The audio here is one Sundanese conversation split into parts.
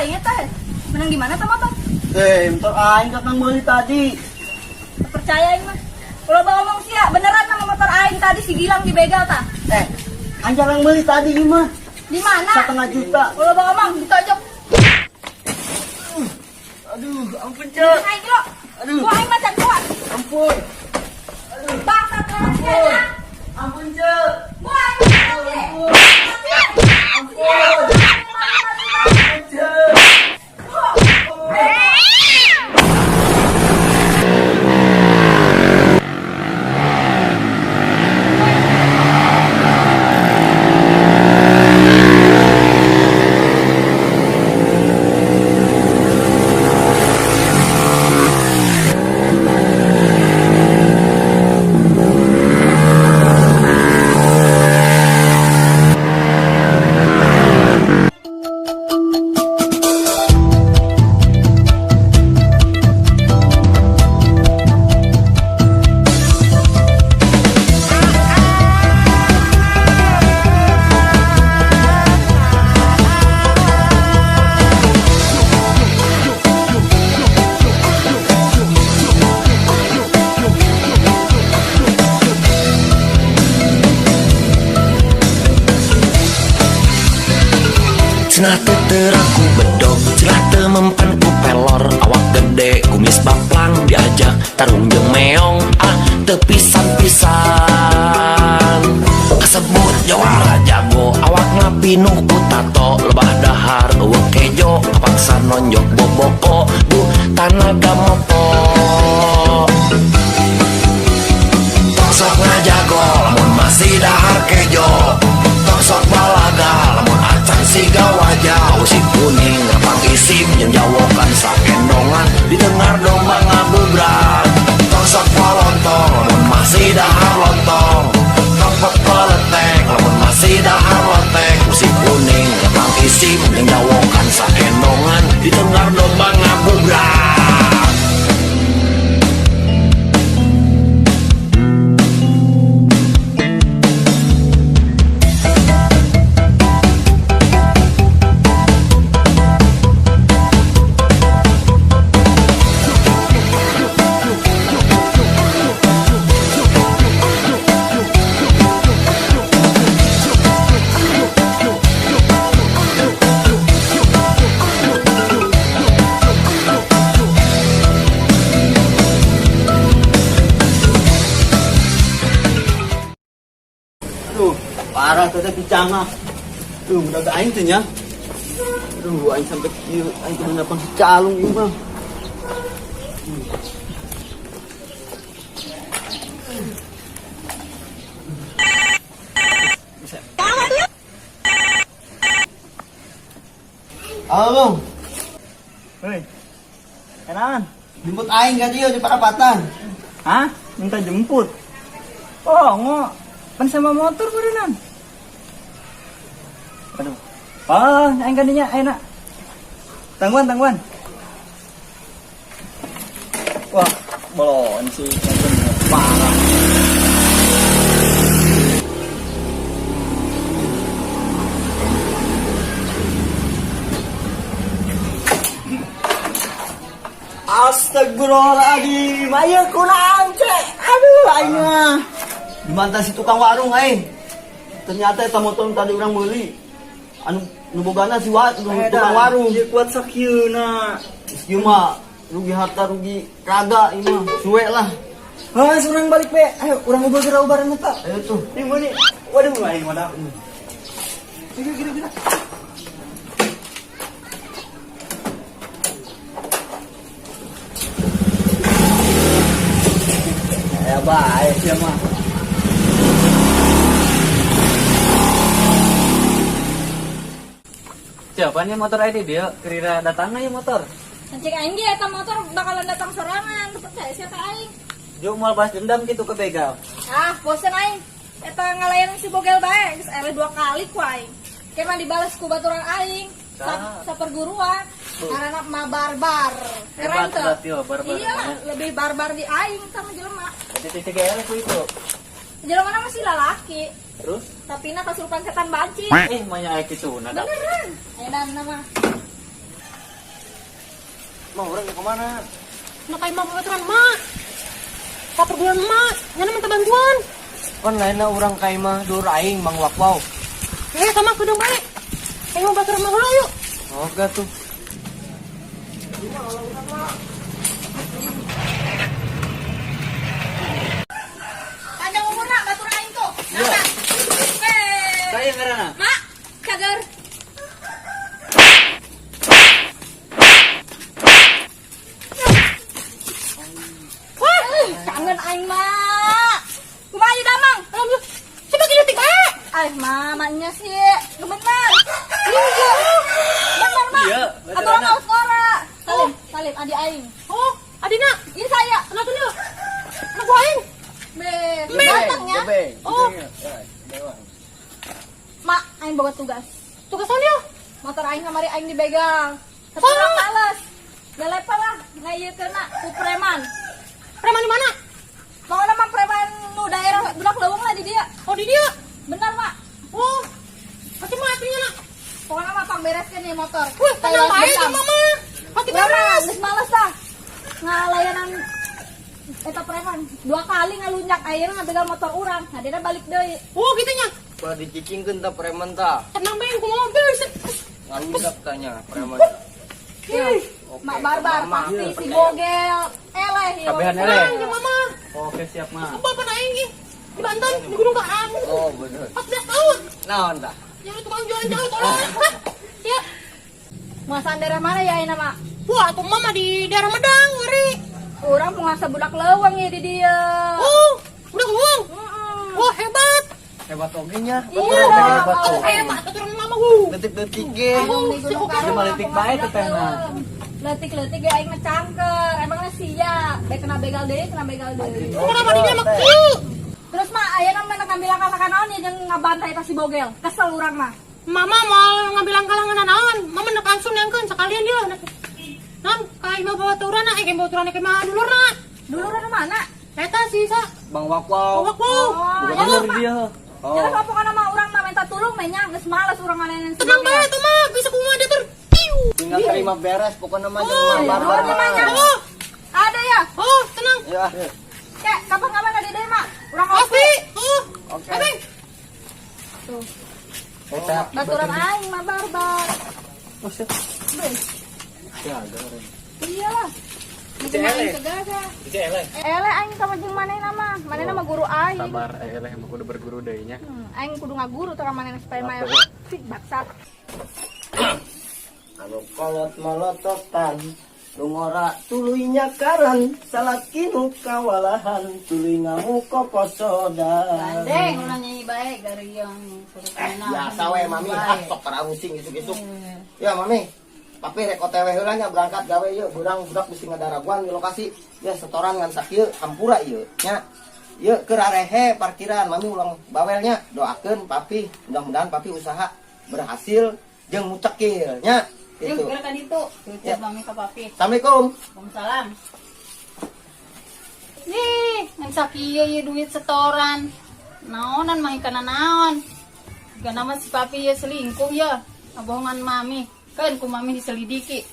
aing eta. Menang di mana tah motor? Eh, motor aing kakang meuli tadi. Teu percaya aing mah. Kalau bawa ngomong sia, beneran sama motor aing tadi si Gilang dibegal tah. Eh, aing kakang meuli tadi ieu mah. Di mana? 500.000. Kalau bawa ngomong ditonjok. Aduh, ampun, Cek. Aing lo. Aduh. Gua aing macan kuat. Ampun. Bangsat orang sia. Ampun, Cek. Gua aing macan sia. Ampun. Ampun, Cek. Cenah teu terang ku bedog, cenah teu mempan ku pelor. Awak gede, kumis baplang, diajak tarung jeung meong. Ah, teu pisan-pisan. Kasebut jawara jago, awakna pinuh ku tato. Lebah dahar, eueuh kejo, kapaksa nonjok boboko. Duh, tanaga mopo. Tong sok ngajago, lamun masih dahar kejo. Tong sok balaga, lamun acan siga wajah. Usi kuning, rapang isim, jeung jawokan sakendongan. Didengar domba ngabubrak. Tong sok polontong, lamun masih dahar lontong. Tong pepeletek, lamun masih dahar lotek. Usi kuning, rapang isim, jeung jawokan sakendongan. Didengar domba ngabubrak. Aduh, parah tuh teh picanga. Aduh, udah aing teh nya. Aduh, aing sampai kieu, aing kudu napang si calung ieu mah. Bisa. Halo, Bang. Hei, kenalan? Jemput aing ka dieu di parapatan. Hah? Minta jemput? Oh, ngo. Pan sama motor berenang. Aduh. Oh, aing kadinya enak. Tangguan, tangguan. Wah, bolon sih parah. Astagfirullahaladzim, ayo kunaon cek. Aduh, aing mah. Dibantah si tukang warung aing. Ternyata eta motor tadi urang meuli. Anu nu bogana si tukang warung. Ieu kuat sakieuna. Geus ieu mah rugi harta rugi raga ieu mah. Suwe lah. Hah, urang balik pe. Ayo urang ngobrol geura bareng eta. Ayo tuh. Nih meuli. Waduh, aing mah. Gila, gila, gila. Ya baik sia mah. Siapa nih motor ID dia? Kerira datang ya motor. Cek aing ge eta motor bakalan datang sorangan, teu percaya sia ka aing. Jauh mau balas dendam gitu ke begal. Ah, bosen aing. Eta ngalayan si bogel bae, geus eleh 2 kali ku aing. Ke mah dibales ku baturan aing. Saperguruan. Karena mah barbar. Keren Hebat tuh. berarti, oh, barbar. Iya, lebih barbar di aing sama jelema. Jadi titik eleh ku itu. Jelema mah masih lalaki. Terus? Tapi na kasurupan setan banci. Manya aya kitu na da. Beneran. Aya nama. Mau urang ke mana? Nak ka imah babaturan emak. Saperguruan emak, nyana minta bantuan. Pan lainna urang ka imah dulur aing Mang Wakwau. Eh, sama kudu balik. Ka imah baturan emak heula yuk. Oke tuh. Panjang umurna batur aing tuh. Iya. Nah, eh. Saya ngaranna. Mak, cager. Wah, kangen aing mak. Kumaha ieu damang? Alhamdulillah. Coba gini tik bae. Ay, mamanya sih, nu bener. Iya. Bener, Mak. Iya, Atuh urang aus ngora. Salim, salim adi aing. Oh, adina. Ini saya. Anak tuh dia. Anak gua aing. Be, datangnya. Oh, Mak, aing boga tugas. tugasan dia. Motor aing kamari aing dibegal. Tapi urang males. Galepa lah, ngayekeunna ku preman. Preman di mana? Pokoknya mah preman nu daerah Budak Leuweung lah di dia. Oh, di dia. Bener, Mak. Oh. Pasti mah atunya nak. Pokoknya mah pangbereskeun nih motor. Wih, tenang bae Dendam. tuh mama. Pasti Urang mah beres. geus males lah. Ngalayanan eta preman dua kali ngalunjak akhirnya ngabegal motor urang. Nah, dia balik deui. Oh, gitu nya. Ulah dicicingkeun tah preman tah. Tenang bae ku mobil. Ngalunjak tanya preman. Ih, Mak barbar pasti si bogel. Eleh ieu. Kabehan eleh. Tenang ya mama. Oke, siap, Mak. Kebal pan aing ih. Di Banten, di Gunung Karang. Oh, bener. 14 tahun. Naon tah? Yang tukang jualan jauh tolong. Hah? Ya. Penguasaan daerah mana ya ayeuna, Mak? Wah, tuh mama di daerah Medang, ngeri. Urang penguasa Budak Leuweung ya di dieu. Oh, udah ngomong. Heeh. Wah, hebat. Hebat oge nya. Iya, Hebat Oh, oge. hebat aturan mama wu. Detik-detik ge. Oh, Di si Gunung oke. Karang, Cuma leutik bae teh teh mah. Leutik-leutik ge aing mah cangker. Emangnya sia, bae kena begal deui, kena begal deui. Oh, kenapa di dia mah kieu? Terus mah ayeuna mah ngambil langkah naon ya jeung ngabantai eta si bogel. Kesel urang mah. Mama mau ngambil langkah-langkah naon? Mama nak langsung nangkeun sekalian dia. Naon, ka imah babaturan eh babaturan ke imah dulurna. Duluran mana? Eta si sa. Bang Wakwau. Wak wow. Oh, Bukan ya bener Mak. dia. Oh. Jelas pokokna mah urang mah minta tulung mah nya geus males urang ngalayanan si Tenang bogel. bae tuh mah, bisa kumaha dia tur. Piu. Tinggal terima beres pokoknya mah jeung Oh, Mang Barbar. nuhun mah nya. Oh, Ada ya? oh, tenang. Ya. Kek, kapan-kapan ada deui mak. Urang Pasti. ngopi. Oh. Oke. Abeng. Tuh, Eta baturan aing mah barbar. Oh, siap. Beuh, Ya, goreng. Iya lah. Itu eleh. Itu eleh. Eleh aing sama jeung manehna mah. Manehna mah guru aing. Sabar, eleh mah kudu berguru deui nya. Aing kudu ngaguru teh ka manehna supaya mah sih bangsat. Anu kolot molototan lungora tuluy nyakaran salaki nu kawalahan tuluy ngamuk kokosodan. Gandeng ulah nyanyi bae gariang. Biasa we mami, ah sok pararusing isuk-isuk. Ya mami, papi rek OTW heula nya berangkat gawe yeuh, beurang budak bisi ngadaraguan di lokasi. Ya setoran ngan sakieu hampura ieu nya. Yeuh keur arehe parkiran mami ulang bawelnya, doakeun papi, mudah-mudahan papi usaha berhasil jeung mucekil nya. Yuk, Gitu. gerak ka ditu. Ya. Tutup mami ka papi. Assalamualaikum. Waalaikumsalam. Ih, ngan sakieu ieu duit setoran. Naonan mah kana naon. Gana mah si papi ieu selingkuh ya. Ngabohongan mami. Kan ku mami diselidiki.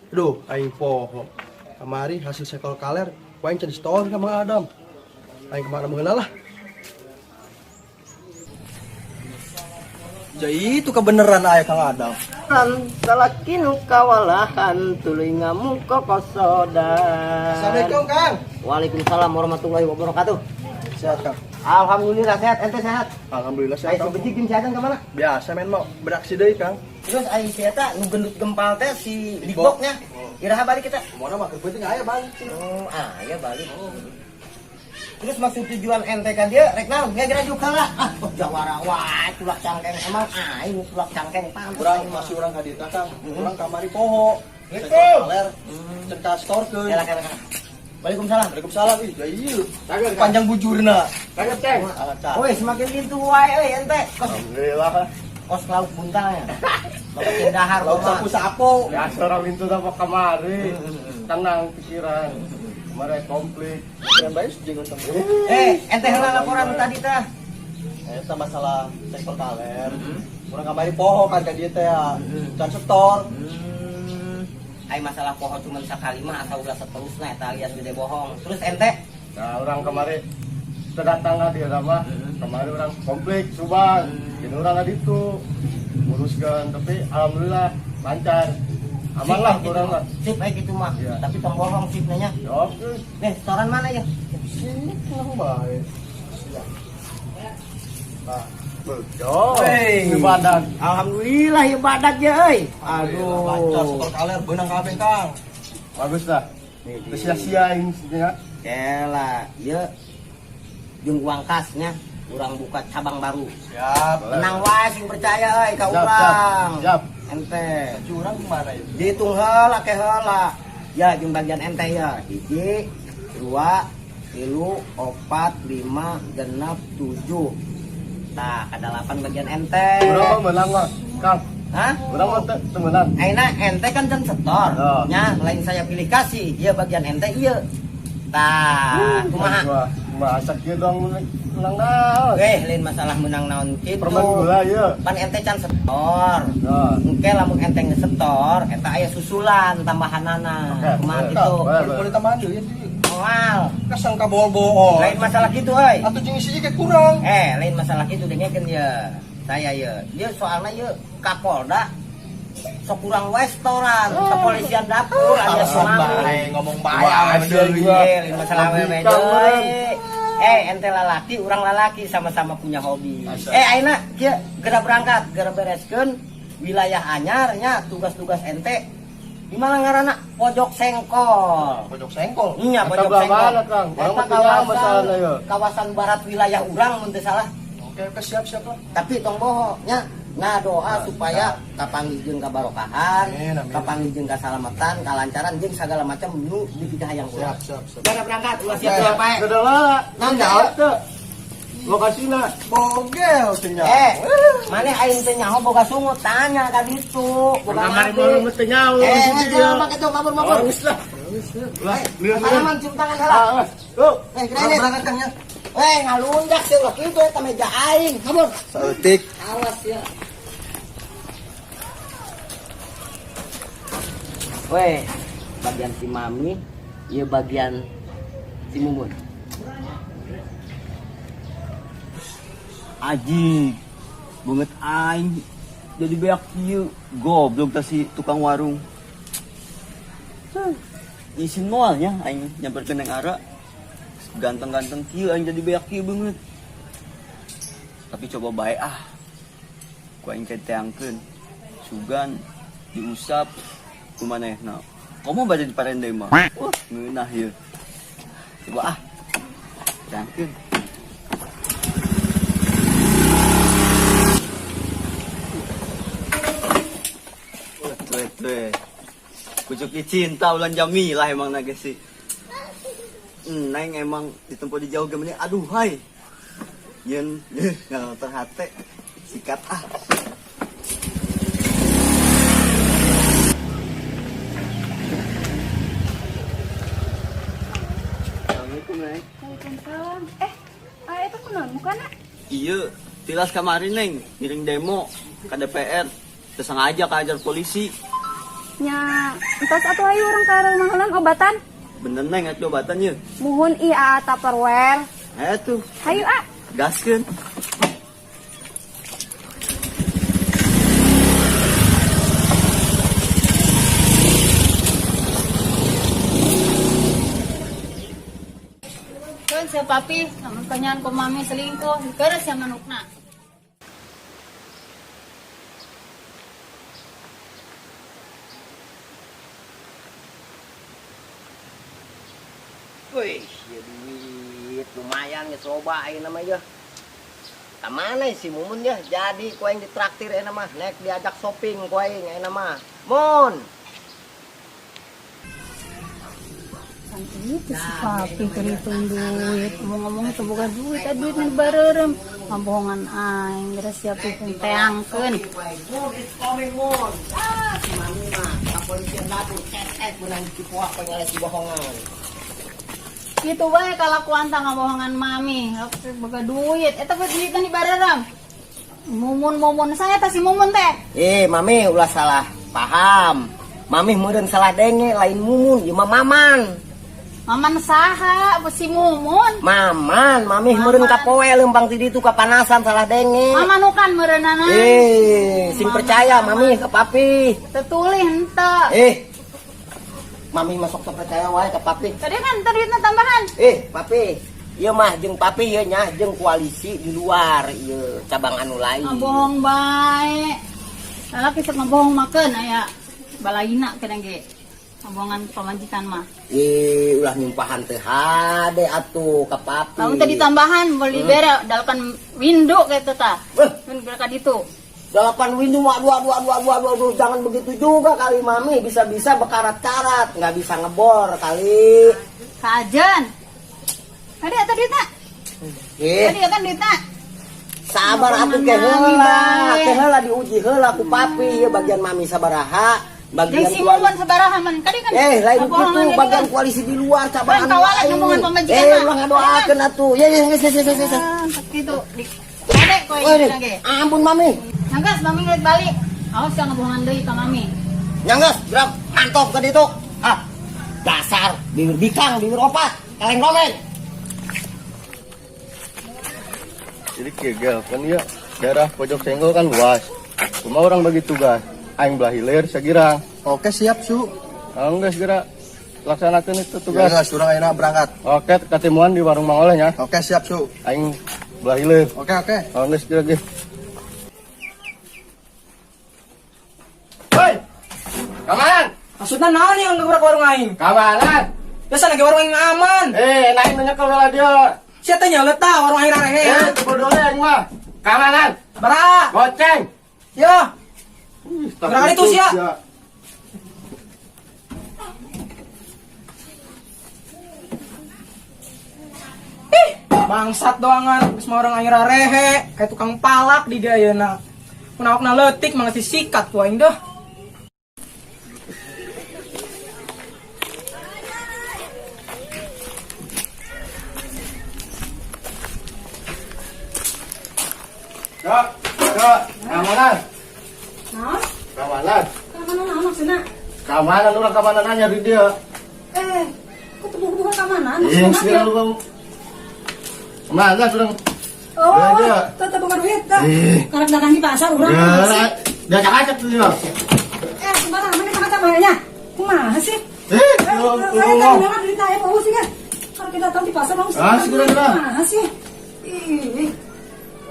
Duh, aing poho. Kamari hasil sekol kaler, ku aing can disetor ka Mang Adam. Aing kemana mengenal lah. Jadi itu kebenaran ayah Kang Adam. Salaki nu kawalahan tuluy ngamuk kokosodan. Assalamualaikum Kang. Waalaikumsalam warahmatullahi wabarakatuh. Sehat Kang. Alhamdulillah sehat, ente sehat. Alhamdulillah sehat. Ayo Kang. sebejik jeung sehat kemana? Biasa men mau beraksi deui Kang. Terus aing si eta nu gendut gempal teh si Digboknya. Iraha balik kita. Mana mah keur penting aya balik. Oh, aya balik. Terus maksud tujuan ente kan dia rek naon? Ngegeura juga lah. Ah, oh, jawara wae tulak cangkeng emang aing tulak cangkeng pantes. Urang masih urang ka dieu Kang. Urang kamari poho. Gitu. Sekol kaler, can kastorkeun. Yalah, yalah, yalah. Waalaikumsalam. Waalaikumsalam. Ih, ya ieu. Panjang bujurna. Kaget, Ceng. Ah, cak. Woi, semakin gitu wae euy ente. Kos Alhamdulillah. kos lauk buntang ya. Bapak dahar Lauk mah. sapu-sapu. Ya seorang itu apa kemari, tenang pikiran, kemarin konflik. Keren bae jeung untung. Eh, ente heula laporan nu tadi tah. Eta masalah sektor kaler. Urang kamari poho kan ka dieu teh ya. Can setor. Ai masalah poho cuman sakali mah atau ulah seterusna eta alias gede bohong. Terus ente? Nah, urang kamari teu datang ka dieu mah. Kamari urang konflik Subang. Jadi urang ka ditu nguruskeun, tapi alhamdulillah lancar. Aman lah urang mah. Sip ai kitu mah. Iya. Tapi tong bohong sip nya. Oke. Nih, setoran mana ya? Sini kenapa bae? Ya. Nah, betul. Di badan. Alhamdulillah ya badak ya euy. Aduh. Lancar setor kaler beunang kabeh, Kang. Bagus lah. Teu sia-sia aing nya. Kela, ieu jeung uang kasnya urang buka cabang baru. Siap. Tenang wae sing percaya euy ka Siap, siap. urang. Siap. Ente. Curang gimana ya? Dihitung heula ke heula. Ya jeung bagian ente ya. 1, 2, 3, 4, 5, 6, 7. Tah, ada 8 bagian ente. Urang mah menang mah, Kang. Hah? Urang mah teu menang. Aina ente kan can setor. Oh. Nya, lain saya pilih kasih, ieu bagian ente ieu. Tah, kumaha? Wah, masa kieu doang menang naon? Eh, lain masalah menang naon kitu. Permen gula ieu. Pan ente can setor. Nah. Engke lamun ente geus setor, eta aya susulan tambahanana. Oke, Kumaha boleh. kitu? Boleh, boleh. Boleh tambahan deui ya, Di. Moal. Kasang ka bohong. Lain masalah kitu euy. Atuh jeung isi ge kurang. Eh, lain masalah kitu dengekeun ye. Saya ye. Ye soalna ye Kapolda sok kurang wae setoran, kepolisian dapur alias Alasan mami. bae ngomong bae Wah, awewe deui. Eh, lain masalah awewe Logika, deui. Eh, ente lalaki, urang lalaki sama-sama punya hobi. Asa. Eh, ayeuna kieu geura berangkat, geura bereskeun wilayah anyar nya tugas-tugas ente. Di mana ngaranna? Pojok Sengkol. Pojok Sengkol. Nya Eta Pojok belah Sengkol. mana, Kang? Eta Urang mah teu nyaho masalahna ieu. kawasan barat wilayah urang mun teu salah. Oke, oke siap siap lah. Tapi tong bohong nya. Nah, doa supaya kapanggih jeung kabarokahan, Amin, amin. kapanggih jeung kasalamatan, kalancaran jeung sagala macam nu dipikahayang urang. Siap, siap, siap. Geura berangkat, ulah siap siap bae. Geura lah. Naon, Nyaho teu? Lokasina. Bogel cenah. Eh, maneh aing teh nyaho boga sungut, tanya ka ditu. Boga Kamari mati. mah teu nyaho. Eh, eh, make tuh mabur-mabur. Bagus lah. Lah, lieur. Salaman cium tangan heula. Ah, oh. Eh, keren. Berangkat Kang ya. Eh, ngalunjak sih ulah kitu eta meja aing. Mabur. Saeutik. Awas ya. Weh, bagian si Mami, iya bagian si Mumun. Aji, banget aing jadi beak kieu. Goblok tah si tukang warung. Huh, isin moal nya aing nyamperkeun neng Ara. Ganteng-ganteng kieu aing jadi beak kieu banget. Tapi coba bae ah. Ku aing teangkeun. Sugan diusap ku manehna. Komo bade diparende mah. Wah, ngeunah ieu. Coba ah. Teangkeun. Tuh, tuh. Kucuki cinta ulan Jamilah emang naga sih. Neng emang ditempuh di jauh gimana? Aduh, hai. Yen, nggak terhate. Sikat ah. Assalamualaikum, Neng. Waalaikumsalam. Eh, ah itu kunaon mukana? Iya, tilas kemarin, Neng. Ngiring demo ke DPR. Tersengaja keajar polisi. Nya, entos atuh ayo urang ka rumah obatan. Bener, Neng, atuh obatan ye. Muhun ih aa Tupperware. Eh tuh, Hayu ah. gaskeun. Keun sia papi, lamun kenyan ku mami selingkuh, keres sia manukna. Wih, ya duit lumayan geus loba ayeuna mah yeuh. Ka mana si Mumun yeuh? Jadi ku aing ditraktir ayeuna mah, nek diajak shopping ku aing ayeuna mah. Mun. Kan itu si papi keur ngitung duit, ngomong-ngomong teu boga duit, ah duit nu bareureum. Ngabohongan aing, geura siap pupung teangkeun. Mun is coming Mun. Ah, si Mami mah kapolisian dapur cetek beunang ditipuah pengeles bohongan. Kitu wae kalakuan tah ngabohongan mami, boga duit, eta buat duitna di bareureum. Mumun mumun saya teh si Mumun teh. Eh, Mami ulah salah paham. Mami meureun salah denge, lain Mumun, ieu mah Maman. Maman saha apa si Mumun? Maman, Mami meureun kapoe leumpang ti ditu kapanasan salah denge. Maman bukan meureunana. Eh, sing percaya Mami ke Papi. Tetulih henteu. Eh. Mami masuk teu percaya wae ke Papi. Tadi kan tadi duitna tambahan. Eh, Papi. Ieu mah jeung Papi ieu nya jeung koalisi di luar ieu cabang anu lain. Ngabohong bae. Lalaki sok ngabohong makeun aya balaina kena ge. Ngabohongan pamajikan mah. Eh, ulah nyumpahan teh hade atuh ka Papi. Lamun tadi tambahan beli bere dalapan windu kitu tah. Eh. Windu ka ditu. Dalapan windu mah dua dua dua dua dua dua, jangan begitu juga kali Mami, bisa-bisa bekarat-karat, nggak bisa ngebor kali. Kajen. Tadi eta duitna. Eh, Tadi kan duitna. sabar atuh Mami ke heula, bae. ke heula diuji heula ku Papi, ieu bagian Mami sabaraha, bagian Jeung si Mumun sabaraha man tadi kan. Eh, lain ngabohongan gitu, jadi bagian kan. koalisi di luar cabang Kan anu kawalan lain. ngomongan pamajikan Eh, mah. ulah ngadoakeun atuh. Ya ya geus geus geus geus. Ah, kitu di kade koe Woi, ieu ge. ampun Mami. Nanggas mami ngeliat balik. Awas jangan ngebohongan deui ka mami. Nyangges, gerak, mantap ke ditu. Ah, dasar bibir bikang, bibir opat, kaleng romen. Jadi kieu gel kan ieu daerah pojok senggol kan luas. Cuma orang bagi tugas, aing belah hilir segirang. Oke, siap, Su. Oh, enggak segera laksanakan itu tugas. Ya, geus, urang ayeuna berangkat. Oke, ketemuan di warung Mang Oleh nya. Oke, siap, Su. Aing belah hilir. Oke, oke. Oh, geus segera ge. Hoi. Kamanan? Maksudnya naon yang ngegurak warung aing? Kamanan? Biasa lagi warung aing aman. Eh, naik nanya ke lah dia. Sia teh nyelet tah warung aing rarehe. Eh, bodole aing mah. Kamanan? Bara. Goceng. Yo. Berangkat itu sia. Ih, bangsat doangan geus mah orang aing rarehe, kayak tukang palak di gayana. Mun awakna leutik mah geus disikat ku aing deh. Kak, kak, keamanan. Naon? Keamanan. Keamanan naon maksudna? Keamanan orang keamanan nanya di dia. Eh, kok tubuh-tubuh keamanan? Iya, Maksudna sih ya? lu kamu. Kemana orang? Oh, Ya, dia. tetep buka duit dah. Eh. Karek dagang di pasar urang. Ya, dia acak-acak tuh dia. Eh, sembarang mana sama nya. Kumaha sih? Eh, Eh, lu eh, ngomong. tadi duit aya bau sih kan. Kalau kita datang di pasar mau Ah, segera, segera. Kumaha sih? Ih.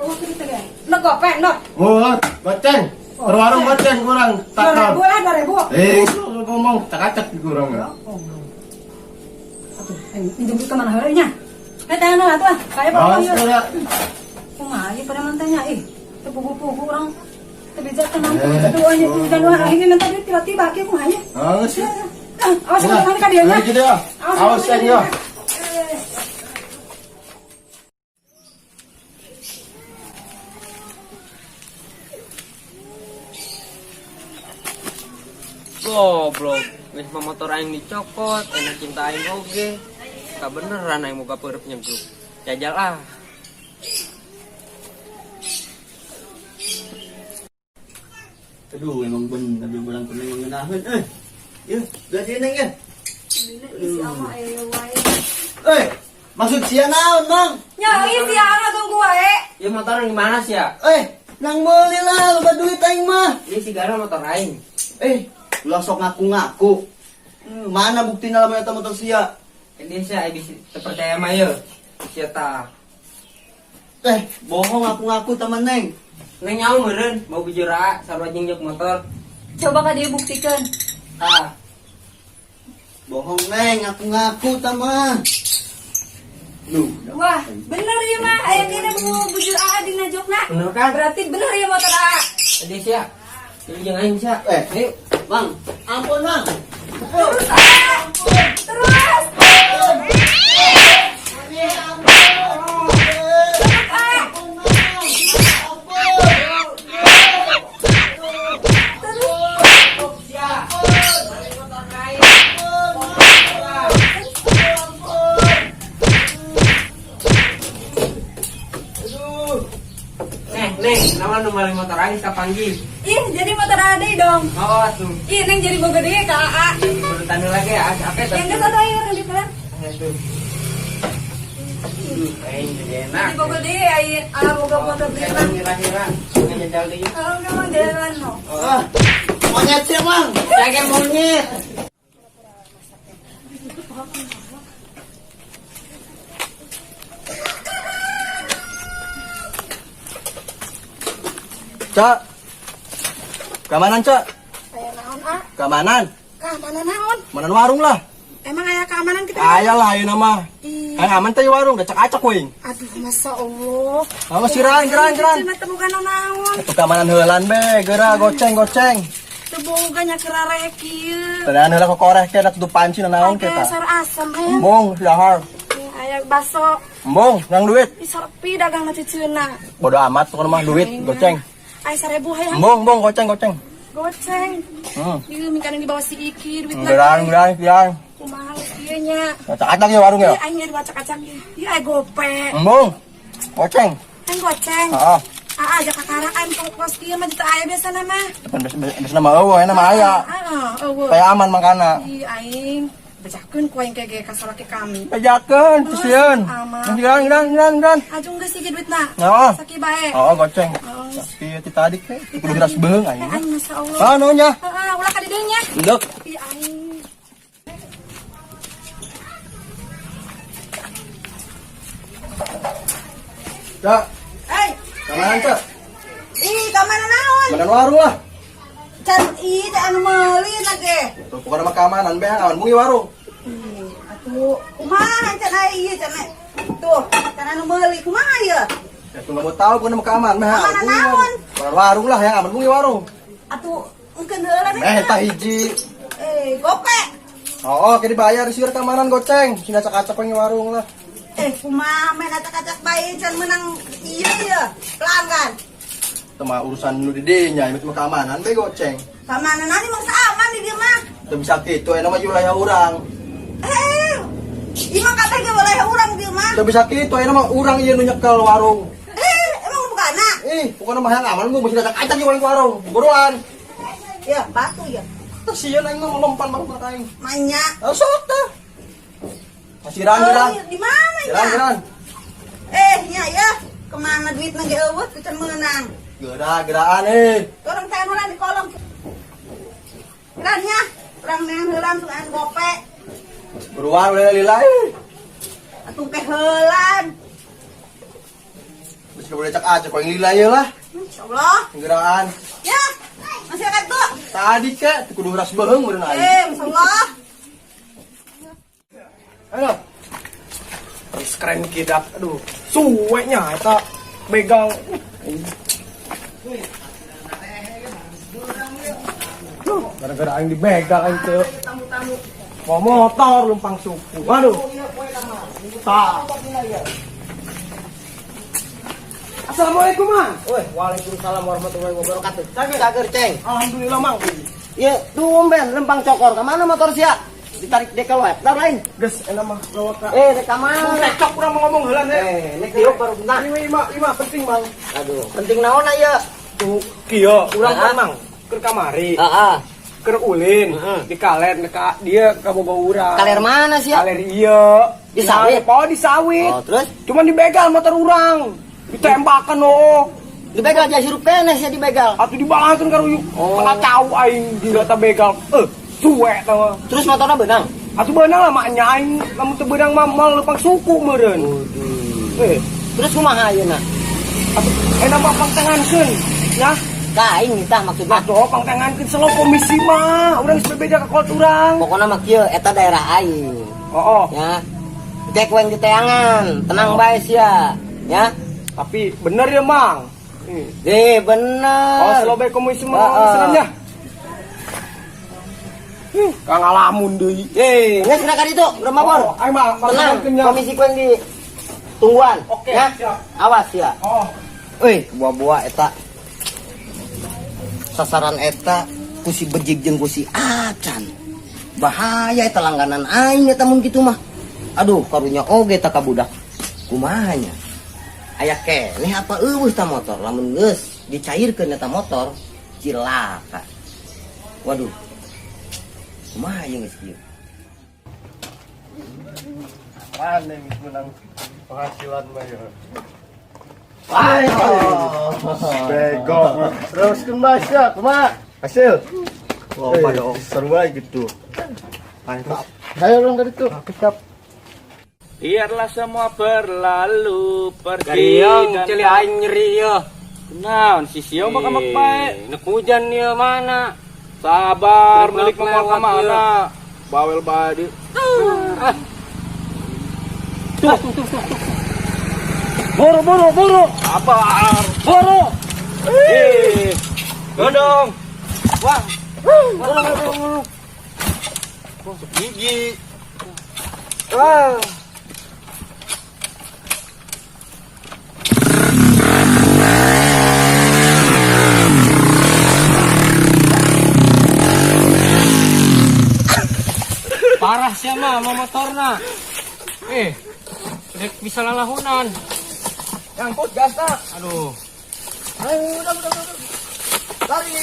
Oh, kita ge. Nok gope, nok. Oh, goceng. Warung goceng kurang. 2000 lah, 2000. Eh, lu ngomong acak-acak kurang ya. Atuh, ayo minjem duit kemana heula nya? Eh, teh anu atuh ah. Kayak Ah, bawa ieu. segera. Kumaha ieu pada mantanya ih. Teu pugu-pugu urang teu bisa tenang teu bisa doanya teu bisa doa aing minta duit tiba-tiba kieu kumaha nya? Ah, sih. Ah, awas kemana ka dieu nya? Eh, gitu ya. Awas ya. Eh. Goblok, geus mah motor aing dicokot, enak cinta aing oge. Kabeneran aing boga peureub nyegruk. Jajal ah. Aduh, emang bener dia barang kena ngenaheun euy. Yeuh, belah sini neng ya. Eh, maksud sia naon, Mang? Nya ih sia ngaganggu wae. Ya motor yang gimana sih ya? Eh, nang meuli lah loba duit aing mah. Ini si Gara motor aing. Eh, ulah sok ngaku-ngaku. Mana buktina lamun eta motor sia? Ini sih aing bisa terpercaya mah ye. Sia tah. Eh, bohong ngaku-ngaku temen neng. Neng nyawa meureun, mau bujura sarua jeung jok motor. Coba ka dia buktikan. Tah, Bohong neng, ngaku-ngaku teman. Duh, Wah, bener ya mah. Aya kena bujur AA dina jokna. bener kan? Berarti bener ya motor AA. Ini sia. Jadi jeung aing sia. Eh. Ayo. Bang, ampun bang. Terus AA. Terus. Neng, Neng, nama nu maling motor aing kapanggih. Ih, jadi motor ade dong. Oh, tuh. Ih, Neng jadi boga deui ka AA. Urutan lagi ya, apa Yang geus atuh ayo urang dipelan. Tuh. Aduh, aing jadi enak. Jadi boga deui aing ala boga motor deui lah. Kira-kira ngejajal deui. Kalau memang jalan no. Ah, monyet sih, Mang. Jaga monyet. Cak. Keamanan, Cak. Aya naon, ah? Keamanan. Keamanan naon? Manan warung lah. Emang aya keamanan kita? Aya lah ayeuna mah. Ih, Hayang aman teh warung, da cak-acak wing. aduh, masya Allah. Awas siran, geran, geran. Cuma temukan naon. Atuh keamanan heulan be, geura goceng, goceng. Teu boga nya kerarek ieu. Tenan heula kokoreh ke da tutup panci naon ke Aya ta. sor asem aya. Embung, dahar. Aya baso. Embung, nang duit. Ih, sepi dagang na cucuna. Bodo amat pokona mah duit, goceng. Aya 1000 hayang. Embung, embung, goceng, goceng. Goceng. Hmm. Ieu mingkan yang dibawa si Iki duitna. Geran, geran, geran. Kumaha kieu nya. Acak-acak ya warung ya. Ih, aing dibacak-acak. Ih, aya gope. Embung. Goceng. Aing goceng. Heeh. Ah, aja kakara aing pos kieu mah teu aya biasana mah. Depan biasa nama eueuh, enak mah aya. Heeh, eueuh. Supaya aman makana. Ih, aing bejakeun ku aing ge ka salaki kami. Bejakeun, sieun. Aman. Geran, geran, geran, geran. Ajung geus ieu duitna. Heeh. Saki bae. Oh, goceng. Oh. Tapi ti tadi ke kudu geras beung aing. Eh, aing masya Allah. Ah, naon nya? Heeh, ulah ka didieu nya. Endek. Ih, aing. Cak, Eh, keamanan, Cak. ih, ka mana naon? Keamanan warung lah. Can ih teh anu meuli na ge. Tuh, pokoknya mah keamanan be awan bungi warung. Ih, atuh kumaha can aya ieu can tuh, can anu meuli kumaha ieu? Ya tuh nggak mau tahu pokoknya mah keamanan be awan Keamanan bungi naon? warung. Keamanan warung lah yang aman bungi warung. Atuh engkeun heula deh. Eh, eta hiji. Eh, gope. Oh, oke dibayar sih keamanan goceng. Sini acak-acak bungi warung lah. Eh, kumaha main acak-acak bae can menang ieu ieu pelanggan. Itu mah urusan nu di dinya, ini mah keamanan be goceng. Keamanan nani mah aman di dieu mah. Teu bisa kitu, enak mah wilayah urang. Eh, ieu mah kabeh ge wilayah urang dieu mah. Teu bisa kitu, enak mah urang ieu nu nyekel warung. Eh, emang bukana? Ih, pokoknya mah yang aman gua mesti acak-acak di warung warung. Buruan. Ya, batu ya. Terus sieun aing mah melompan baru aing. Manya. Oh, sok tah. Siran, geran. Eh, di mana Geran, nya? geran. Eh, nya ya. Kemana duitna ge eueuh teu can meunang. Geura, geraan eh. Orang teh heula di kolong. Geran nya, urang neang heula tuh anu gope. Buruan udah lila eh. Atuh ke heulan. Bisa boleh cak aja kau yang lila ya lah. Insyaallah. Geraan. Ya, masih akan tuh. Tadi kek kudu ras beheung meureun aing. Eh, insyaallah. Ayo. Wis keren kidak. Aduh, suwe nya eta begal. Duh, gara-gara aing dibegal aing teu. Mau motor lumpang suku. Aduh. Tah. Assalamualaikum, Mang. Woi, waalaikumsalam warahmatullahi wabarakatuh. Cager, ceng. Alhamdulillah, Mang. Iya, tumben lempang cokor. Kemana motor sia? Ditarik dekel wae. Tar lain. Geus enak mah lewat ka. Eh, rek ka mana? Cocok urang mau ngomong heula nih. Eh, nek diuk baru bentar. Ini lima, lima penting, Mang. Aduh, penting naon aya? Tuh, kieu urang Ah. kan, Mang. Keur kamari. Heeh. Keur ulin Heeh. di kaler ka dia ka boga urang. Kaler mana sia? Kaler iya. Di sawit? Oh, di sawit. Oh, terus Cuman dibegal motor urang. Ditembakan oh. dibegal aja hirup keneh sia dibegal. Atuh dibalangkeun ka ruyuk. Oh. Kacau aing gila ta begal. Eh, suwe tah. Terus motornya benang. Atuh beunang lah maknya aing lamun teu beunang mah moal leumpang suku meureun. Eh, Terus kumaha ayeuna? atuh enak mah pangtangankeun. Ya, Ka aing nitah maksudna. atuh pangtangankeun selo komisi mah. Urang geus bebeja ka kolot urang. Pokokna mah kieu eta daerah aing. Oh, oh. Ya. Cek weng di teangan, tenang bae sia. Ya. Tapi bener ya, Mang. Eh. Eh, bener. Oh, selo bae komisi mah Heeh. misalnya. Kang ngalamun deui. Eh, geus geura ka ditu, urang mabor. Oh, aing mah Tenang, pangtangankeun nya. komisi ku yang di tungguan. Oke, ya. siap. Awas ya. Oh. Euy, buah-buah eta. Sasaran eta ku si bejig jeung ku si acan. Bahaya eta langganan aing eta mun kitu mah. Aduh, karunya oge eta ka budak. Kumaha nya? Aya keneh apa euweuh ta motor? Lamun geus dicairkeun eta motor, cilaka. Waduh. Kumaha ieu geus kieu? Mana geus menang penghasilan mah ya. Bego. Teruskeun Mas ya, kumaha? Hasil. Loba dong. Seru aja gitu. Mantap. Ayo dong dari tuh. Siap. Biarlah semua berlalu pergi Gariang dan celi aing nyeri ya. Kunaon si Sio mah kamak pae. Nek hujan ya mana? Sabar Lewat, milik mau lewat, ka mana? Bawel bae di. Ah. Tuh, tuh, tuh, tuh. Buru buru buru. Sabar. Buru. Eh. Gondong. Wah. Buru buru buru. Gigi. Wah. Parah sia mah mau motorna. Eh, dek bisa lalahunan. Nyangkut gas tak? Aduh. Ayo, udah. Lari.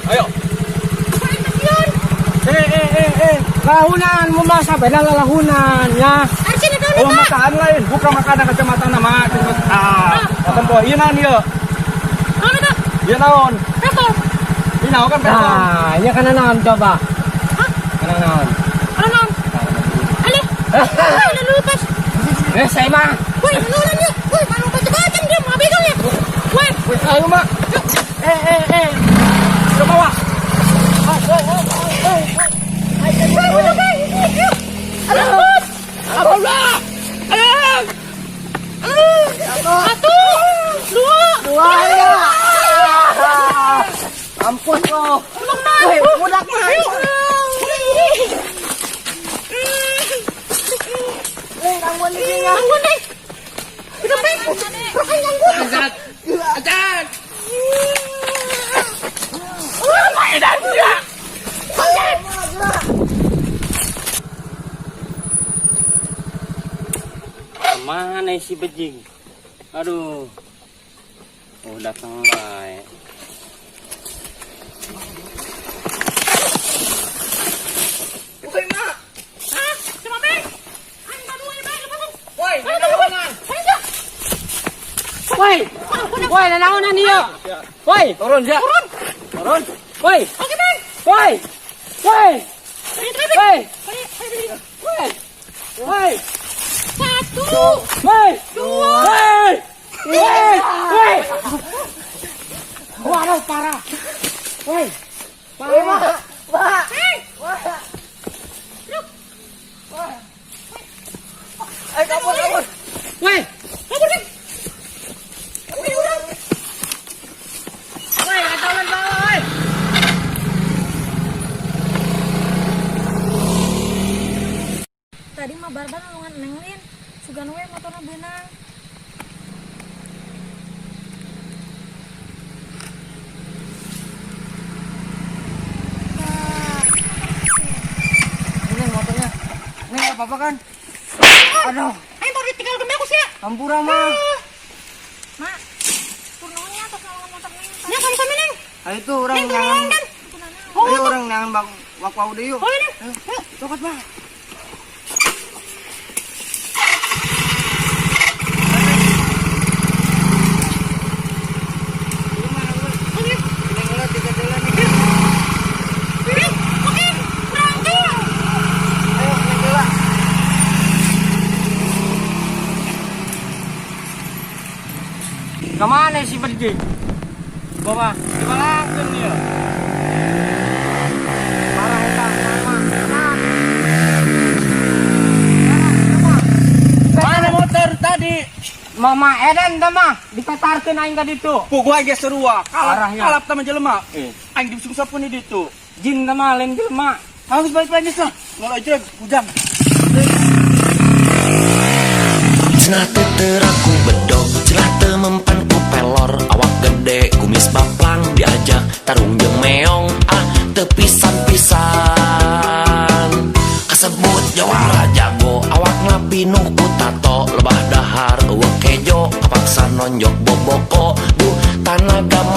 Ayo. Eh. Lahunan, mau masa beda lalahunan ya. Oh, makan lain, buka makanan kacamata nama. Ah, tempo ieu naon ieu? Ieu naon? Ieu naon kan petong? Nah, ini kana naon coba? Kana naon? Kana naon? Alih. Woi, lulupas. Eh, saya mah. Woi, luluran ya. Woi, malu baca-baca dia mau begal ya. Woi, Ayo mak. Eh. Ke bawah. woi, woi, woi. Alah. Alah. Satu, dua, Dua ya. Ampun lo. Weh, budak mah. Eh, gangguan di sini. Gangguan deh. Udah baik. Rokok gangguan. Ajan. Kemana si bejing? Aduh. Oh, datang bae. Woi, mak. Hah? Cuma baik. Aing baru aja baik lepasin. Woi, lalahunan. Woi. Woi, lalahunan ieu. Woi, Turun ya. Turun. Turun. woi. Oke, baik. Woi. Woi. Woi. Woi. Woi. Woi. Satu, Woi. dua, Woi. Woi. Woi. Waduh, parah. Woi. Parah. hei. Eh, kabur, kabur. Woi. Kabur deh. Oke, udah. Woi, kacauan bawa, woi. Tadi mah barbar nulungan Neng Lin. Sugan we motorna beunang. Ini motornya. Ini enggak apa-apa kan? Aduh, Aing baru ditinggal geme aku sih ya. ampura mah. Mak, kurnaonnya tos nulungan motor Neng. Nya sama-sama Neng. Ayo tuh orang Neng jangan tulungan kan. Ayo orang jangan bang wakwau deh yuk. Oh, ini. Cokot mah. Oke. Oke, berangkat. Ayo neng heula. Kemana si Berji? Bawa, dibalangkeun ieu. Parah eta, mama. Tenang. Mana motor tadi? Mama Eden teh mah dipetarkeun aing ka ditu. Puguh aing ge sarua. Kalap, Parahnya. kalap tama jelema. Aing disungsap pun di ditu. Jin teh mah lain jelema. Harus balik lagi lah. Mulai aja hujan. Cenah teu terang ku bedog, cenah teu mempan ku pelor, awak gede kumis baplang diajak tarung jeung meong, ah teu pisan-pisan. Kasebut jawara jago, awakna pinuh ku tato, lebah dahar euweuh kejo, kapaksa nonjok boboko, duh tanaga.